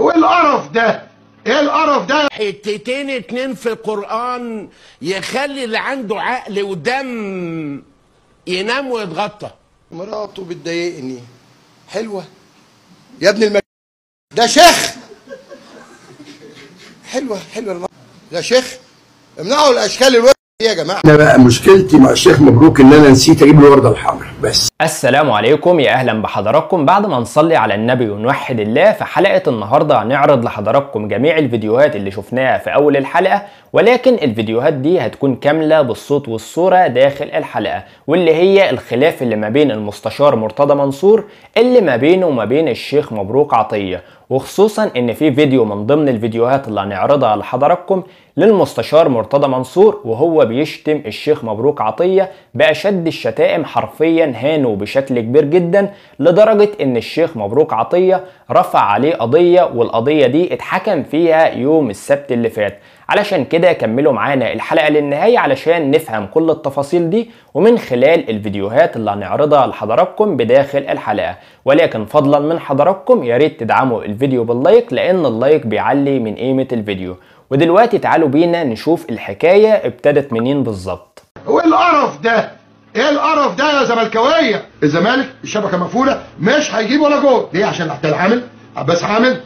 هو ايه القرف ده؟ ايه القرف ده؟ حتتين اتنين في القرآن يخلي اللي عنده عقل ودم ينام ويتغطى. مراته بتضايقني. حلوة يا ابن ده شيخ. حلوة حلوة ده شيخ. امنعوا الاشكال الوحشة يا جماعة. انا بقى مشكلتي مع الشيخ مبروك ان انا نسيت اجيب له ورده الحمراء بس. السلام عليكم، يا اهلا بحضراتكم. بعد ما نصلي على النبي ونوحد الله، في حلقة النهارده هنعرض لحضراتكم جميع الفيديوهات اللي شفناها في اول الحلقة، ولكن الفيديوهات دي هتكون كاملة بالصوت والصورة داخل الحلقة، واللي هي الخلاف اللي ما بين المستشار مرتضى منصور اللي ما بينه وما بين الشيخ مبروك عطيه، وخصوصا ان في فيديو من ضمن الفيديوهات اللي هنعرضها لحضراتكم للمستشار مرتضى منصور وهو بيشتم الشيخ مبروك عطيه باشد الشتائم، حرفيا هانوا بشكل كبير جدا، لدرجة ان الشيخ مبروك عطيه رفع عليه قضية، والقضية دي اتحكم فيها يوم السبت اللي فات. علشان كده كملوا معانا الحلقة للنهاية علشان نفهم كل التفاصيل دي ومن خلال الفيديوهات اللي هنعرضها لحضراتكم بداخل الحلقة. ولكن فضلا من حضراتكم يا ريت تدعموا الفيديو بال like، لان ال like بيعلي من قيمة الفيديو. ودلوقتي تعالوا بينا نشوف الحكاية ابتدت منين بالظبط. هو ايه القرف ده؟ ايه القرف ده يا زملكاوية؟ الزمالك الشبكة مقفولة مش هيجيب ولا جول. ليه؟ عشان العتال عامل، عباس عامل،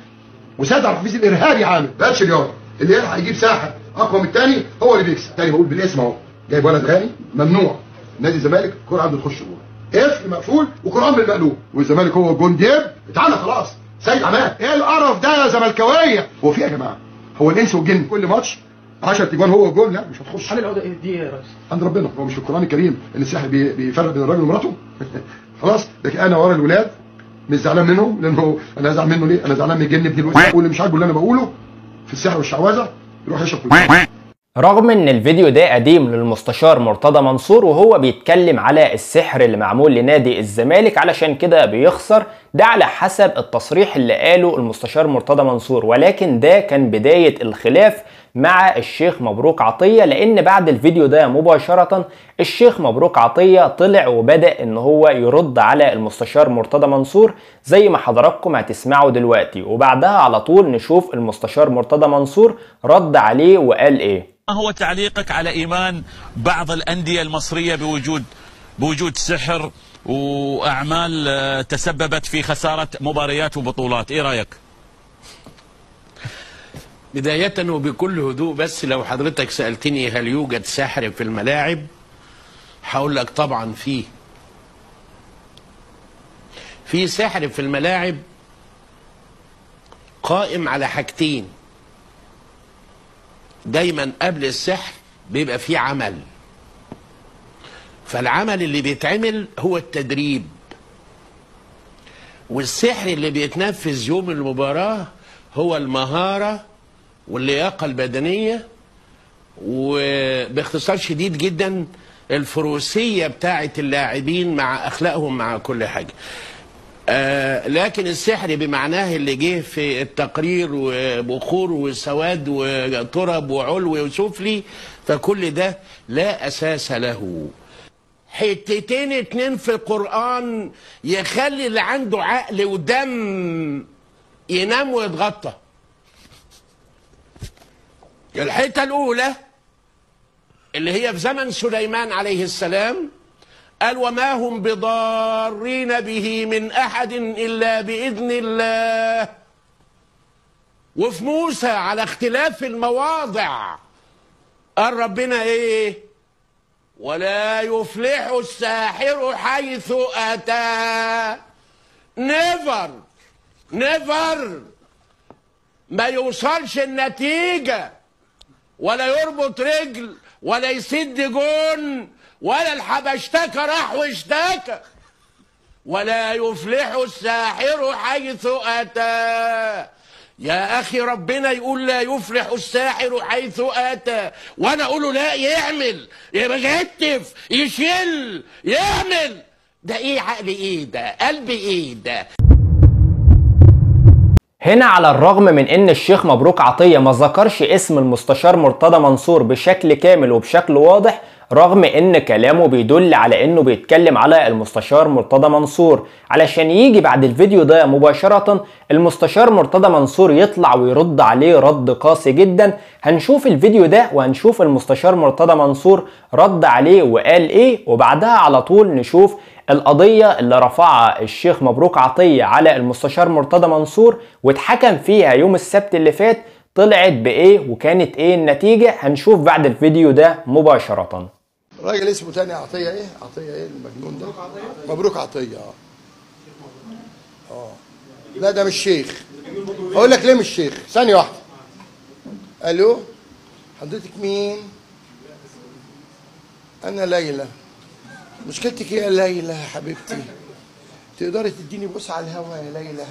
وسيد عبد الحفيظ الارهابي عامل. باتش اليوم اللي يلحق يجيب ساحر اقوى من الثاني هو اللي بيكسب. تاني بقول بالاسم اهو، جايب ولد غاني ممنوع نادي الزمالك الكورة عنده تخش جول، قفل مقفول وقران بالمقلوب، والزمالك هو الجون ديب اتعمل خلاص. سيد عماد ايه القرف ده يا زملكاويه؟ هو في يا جماعة، هو الانس والجن كل ماتش 10 تجوان هو الجون؟ لا مش هتخش. حل العقدة ايه دي يا ريس؟ عند ربنا. هو مش في القران الكريم ان الساحر بيفرق بين الراجل ومراته؟ خلاص. لكن انا ورا الولاد مش زعلان منهم، لانه انا ازعل منه ليه؟ انا زعلان من الجن ابن الوسخ واللي مش عاجبه اللي انا بقوله في السحر والشعوذة يروح يشرب. رغم ان الفيديو ده قديم للمستشار مرتضى منصور وهو بيتكلم على السحر اللي معمول لنادي الزمالك علشان كده بيخسر، ده على حسب التصريح اللي قاله المستشار مرتضى منصور، ولكن ده كان بداية الخلاف مع الشيخ مبروك عطية، لان بعد الفيديو ده مباشرة الشيخ مبروك عطية طلع وبدأ ان هو يرد على المستشار مرتضى منصور زي ما حضراتكم هتسمعوا دلوقتي، وبعدها على طول نشوف المستشار مرتضى منصور رد عليه وقال ايه. ما هو تعليقك على إيمان بعض الأندية المصرية بوجود سحر وأعمال تسببت في خسارة مباريات وبطولات؟ إيه رأيك؟ بداية وبكل هدوء، بس لو حضرتك سألتني هل يوجد سحر في الملاعب هقول لك طبعا فيه. في سحر في الملاعب قائم على حاجتين. دايما قبل السحر بيبقى فيه عمل، فالعمل اللي بيتعمل هو التدريب، والسحر اللي بيتنفذ يوم المباراة هو المهارة واللياقة البدنية، وباختصار شديد جدا الفروسية بتاعة اللاعبين مع أخلاقهم مع كل حاجة. لكن السحر بمعناه اللي جه في التقرير وبخور وسواد وترب وعلو وسفلي، فكل ده لا أساس له. حتتين اتنين في القرآن يخلي اللي عنده عقل ودم ينام ويتغطى. الحتة الأولى اللي هي في زمن سليمان عليه السلام قال وما هم بضارين به من أحد إلا بإذن الله. وفي موسى على اختلاف المواضع قال ربنا إيه؟ ولا يفلح الساحر حيث أتى. never never ما يوصلش النتيجة، ولا يربط رجل، ولا يسد جون، ولا الحبشتكى راح واشتكى. ولا يفلح الساحر حيث أتى. يا أخي ربنا يقول لا يفلح الساحر حيث أتى، وأنا أقوله لا، يعمل، يكتف، يشيل، يعمل. ده إيه عقل إيه ده؟ قلب إيه ده؟ هنا على الرغم من ان الشيخ مبروك عطية ما ذكرش اسم المستشار مرتضى منصور بشكل كامل وبشكل واضح، رغم ان كلامه بيدل على انه بيتكلم على المستشار مرتضى منصور، علشان يجي بعد الفيديو ده مباشرة المستشار مرتضى منصور يطلع ويرد عليه رد قاسي جدا. هنشوف الفيديو ده وهنشوف المستشار مرتضى منصور رد عليه وقال ايه، وبعدها على طول نشوف القضية اللي رفعها الشيخ مبروك عطية على المستشار مرتضى منصور واتحكم فيها يوم السبت اللي فات طلعت بإيه وكانت إيه النتيجة. هنشوف بعد الفيديو ده مباشرة. راجل اسمه تاني عطية إيه؟ عطية إيه المجنون ده؟ مبروك عطية. لا ده مش شيخ. أقول لك ليه مش شيخ؟ ثانية واحدة. ألو، حضرتك مين؟ أنا ليلى. مشكلتك إيه يا ليلى يا حبيبتي؟ تقدري تديني بوسة على الهوا يا ليلى؟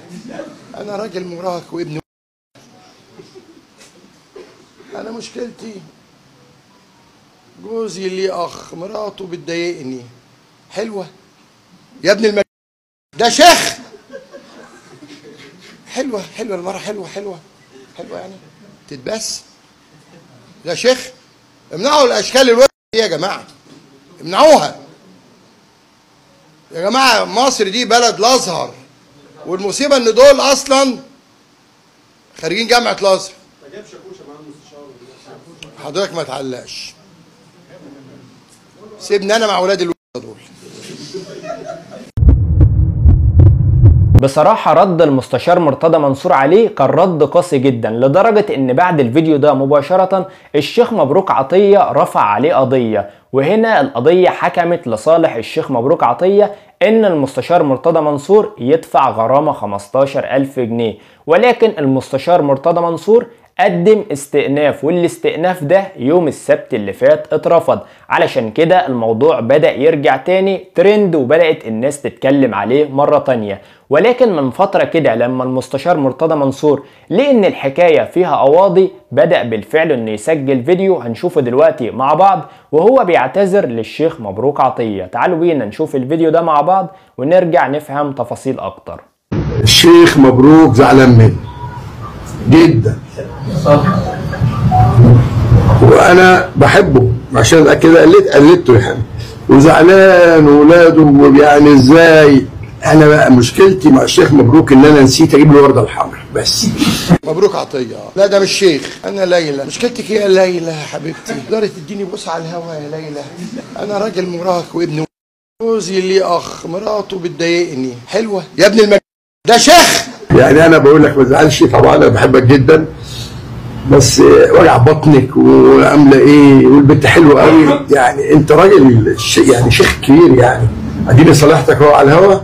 أنا راجل مراهق وابن، أنا مشكلتي جوزي ليه أخ، مراته بتضايقني. حلوة يا ابن المجنون، ده شيخ. حلوة حلوة المرة، حلوة حلوة حلوة يعني تتبس. ده شيخ. امنعوا الأشكال الوحشة دي يا جماعة، امنعوها يا جماعة. مصر دي بلد الأزهر، والمصيبة إن دول أصلا خارجين جامعة الأزهر. حضرتك ما تعلقش، سيبني انا مع اولاد الولاد دول. بصراحة رد المستشار مرتضى منصور عليه كان رد قاسي جدا، لدرجة ان بعد الفيديو ده مباشرة الشيخ مبروك عطية رفع عليه قضية، وهنا القضية حكمت لصالح الشيخ مبروك عطية ان المستشار مرتضى منصور يدفع غرامة 15,000 جنيه، ولكن المستشار مرتضى منصور قدم استئناف، والاستئناف ده يوم السبت اللي فات اترفض. علشان كده الموضوع بدأ يرجع تاني ترند وبدأت الناس تتكلم عليه مرة تانية. ولكن من فترة كده لما المستشار مرتضى منصور لأن الحكاية فيها قواضي بدأ بالفعل انه يسجل فيديو هنشوفه دلوقتي مع بعض وهو بيعتذر للشيخ مبروك عطية. تعالوا بينا نشوف الفيديو ده مع بعض ونرجع نفهم تفاصيل اكتر. الشيخ مبروك زعلان مني جدا، وانا بحبه عشان كده قلدته يعني، وزعلان وولاده يعني ازاي. انا بقى مشكلتي مع الشيخ مبروك ان انا نسيت اجيب له ورده الحمراء بس. مبروك عطية. لا ده مش شيخ. انا ليلى. مشكلتك ايه يا ليلى يا حبيبتي؟ تقدري تديني بوسه على الهوا يا ليلى؟ انا راجل مراهق وابن، جوزي ليه اخ، مراته بتضايقني. حلوة يا ابن المجنون، ده شيخ. يعني انا بقول لك ما تزعلش، طبعا انا بحبك جدا، بس وجع بطنك وعامله ايه والبنت حلوة قوي، يعني انت راجل يعني شيخ كبير، يعني اديني صالحتك اهو على الهوا.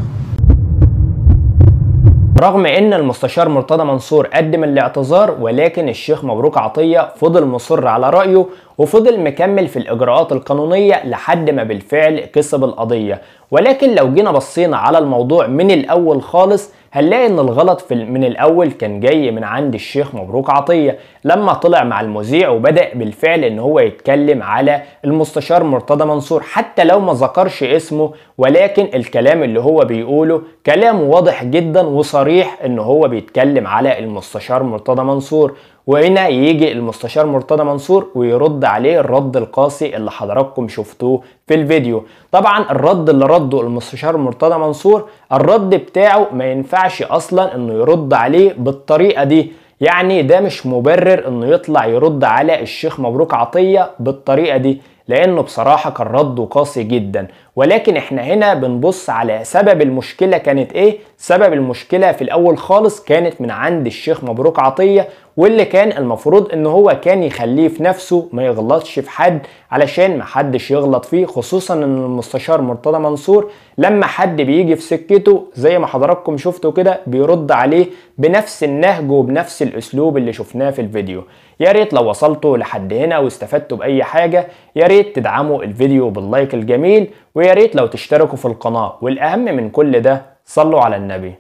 رغم ان المستشار مرتضى منصور قدم الاعتذار، ولكن الشيخ مبروك عطية فضل مصر على رأيه وفضل مكمل في الإجراءات القانونية لحد ما بالفعل كسب القضية. ولكن لو جينا بصينا على الموضوع من الأول خالص هنلاقي ان الغلط من الأول كان جاي من عند الشيخ مبروك عطية لما طلع مع المذيع وبدأ بالفعل ان هو يتكلم على المستشار مرتضى منصور، حتى لو ما ذكرش اسمه، ولكن الكلام اللي هو بيقوله كلام واضح جدا وصريح ان هو بيتكلم على المستشار مرتضى منصور. وهنا يجي المستشار مرتضى منصور ويرد عليه الرد القاسي اللي حضراتكم شفتوه في الفيديو. طبعا الرد اللي رده المستشار مرتضى منصور الرد بتاعه ما ينفعش اصلا انه يرد عليه بالطريقة دي، يعني ده مش مبرر انه يطلع يرد على الشيخ مبروك عطية بالطريقة دي، لانه بصراحة كان رده قاسي جدا. ولكن احنا هنا بنبص على سبب المشكلة كانت ايه. سبب المشكلة في الاول خالص كانت من عند الشيخ مبروك عطية، واللي كان المفروض ان هو كان يخليه في نفسه ما يغلطش في حد علشان ما حدش يغلط فيه، خصوصا ان المستشار مرتضى منصور لما حد بيجي في سكته زي ما حضراتكم شفتوا كده بيرد عليه بنفس النهج وبنفس الاسلوب اللي شفناه في الفيديو. يا ريت لو وصلتوا لحد هنا واستفدتوا باي حاجة يا ريت تدعموا الفيديو بال like الجميل، ويا ريت لو تشتركوا في القناة، والاهم من كل ده صلوا على النبي.